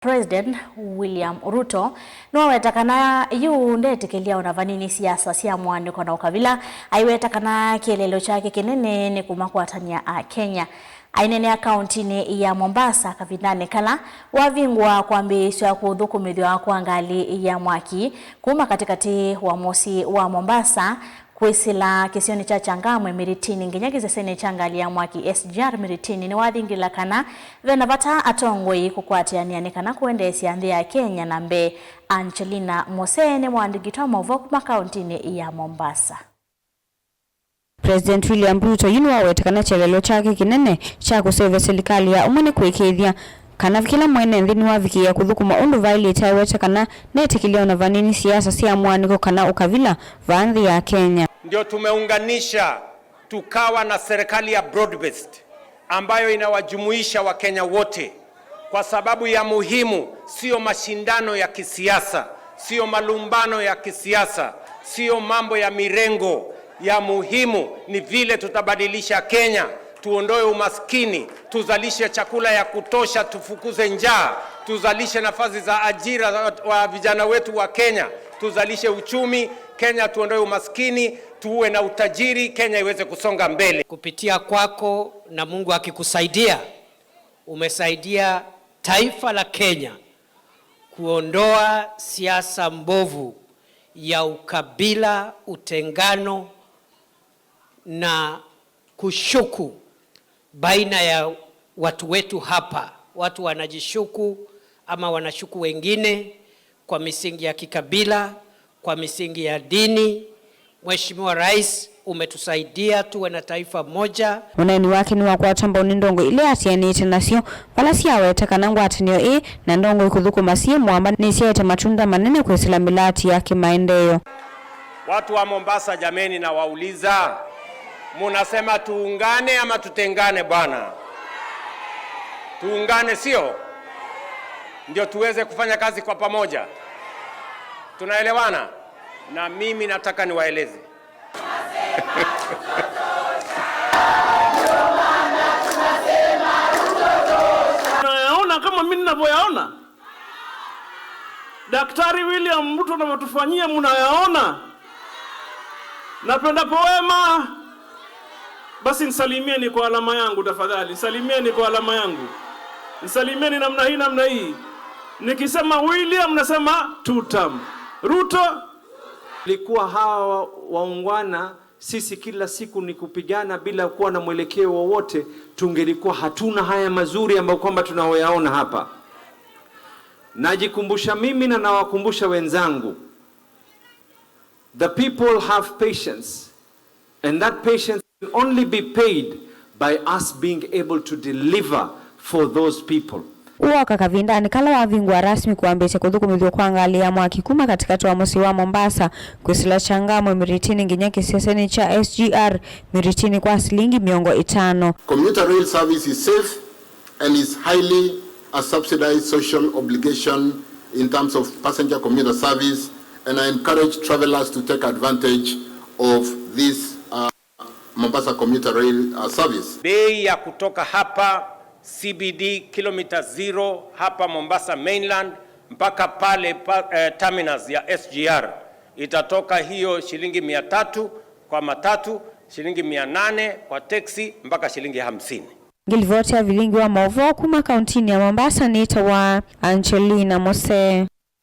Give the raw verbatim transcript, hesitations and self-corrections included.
President William Ruto nĩwaweta kana yu ndetĩkĩlya ona vanini siasa sya mũaanĩko na ũkavila, aiweta kana kĩeleelo kyake kĩnene nĩ kũmakwatany'a Akenya. Aineenea kauntinĩ ya Mombasa kavindanĩ kala wavingũa kwambĩĩsya kũthũkũmĩthw'a kwa ngalĩ ya mwaki kuma katĩkatĩ wa mũsyĩ wa Mombasa kwĩsĩla kĩsionĩ kya Changamwe Miritini nginya kĩsesenĩ kya ngalĩ ya mwaki S G R Miritini, nĩwathingĩla kana ve na vata atongoi kũkwatĩanĩa nĩ kana kũendeesya nthĩ ya Kenya na mbee. Angelina Mose nĩ mũandĩki witũ wa maũvoo kuma kauntinĩ ya Mombasa. President William Ruto yu nĩwawete kana kyelelo kyake kĩnene kya kũseũvya silikalĩ ya ũmwe nĩ kũĩkĩĩthya kana kĩla mwene nthĩ nĩwavikĩĩa kũthũkũma ũndũ vaĩlĩte, aiweta kana ndetĩkĩlya ona vanini siasa sya mũaanĩko kana ũkavila vaa nthĩ ya Kenya. Ndio tumeunganisha tukawa na serikali ya broad-based ambayo inawajumuisha Wakenya wote, kwa sababu ya muhimu sio mashindano ya kisiasa, sio malumbano ya kisiasa, sio mambo ya mirengo. Ya muhimu ni vile tutabadilisha Kenya, tuondoe umaskini, tuzalishe chakula ya kutosha, tufukuze njaa, tuzalishe nafasi za ajira wa vijana wetu wa Kenya, tuzalishe uchumi Kenya, tuondoe umaskini, tuwe na utajiri, Kenya iweze kusonga mbele. Kupitia kwako na Mungu akikusaidia, umesaidia taifa la Kenya kuondoa siasa mbovu ya ukabila, utengano na kushuku baina ya watu wetu hapa. Watu wanajishuku ama wanashuku wengine kwa misingi ya kikabila, kwa misingi ya dini. Mheshimiwa Rais, umetusaidia tuwe na taifa moja. Ũneeni wake nĩwakwata mbau nĩ ndongoi ila atianĩte nasyo, vala syaweta kana ngwatanĩo ĩĩ na ndongoi kũthũkũma syĩ mũamba nĩsyaete matunda manene kwĩsĩla mĩlaati ya kĩmaendeeo. Watu wa Mombasa, jameni, nawauliza, munasema tuungane ama tutengane bwana? Tuungane, sio? Ndio tuweze kufanya kazi kwa pamoja. Tunaelewana? Na mimi nataka niwaeleze. Nayaona kama mimi ninavyoyaona. Daktari William Ruto anavyotufanyia, mnayaona. Napenda poema. Basi nisalimieni kwa alama yangu tafadhali. Nisalimieni kwa alama yangu. Nisalimieni namna hii, namna hii. Nikisema William, nasema two term. Ruto. Ilikuwa hawa waungwana, sisi kila siku ni kupigana bila kuwa na mwelekeo wowote, tungelikuwa hatuna haya mazuri ambayo kwamba tunayoyaona hapa. Najikumbusha mimi na nawakumbusha wenzangu, the people have patience, and that patience can only be paid by us being able to deliver for those people. Ũoka kavindanĩ kala wavingũa rasmi kwambĩĩsya kũthũkũmĩthw'a kwa ngalĩ ya mwaki kuma katĩkatĩ wa mũsyĩ wa Mombasa kwĩsĩla Changamwe Miritini nginya kĩsesenĩ kya S G R Miritini kwa silingi mĩongo ĩtano. Commuter rail service is safe and is highly a subsidized social obligation in terms of passenger commuter service, and I encourage travelers to take advantage of this, uh, Mombasa commuter rail, uh, service. Bei ya kutoka hapa C B D kilomita zero hapa Mombasa mainland mpaka pale pa, eh, terminus ya S G R itatoka hiyo shilingi mia tatu kwa matatu, shilingi mia nane kwa teksi, mpaka shilingi hamsini. Ngĩlivoti ya vilingi wa maũvoo kuma kauntinĩ ya Mombasa nĩtawa Angelina Mose.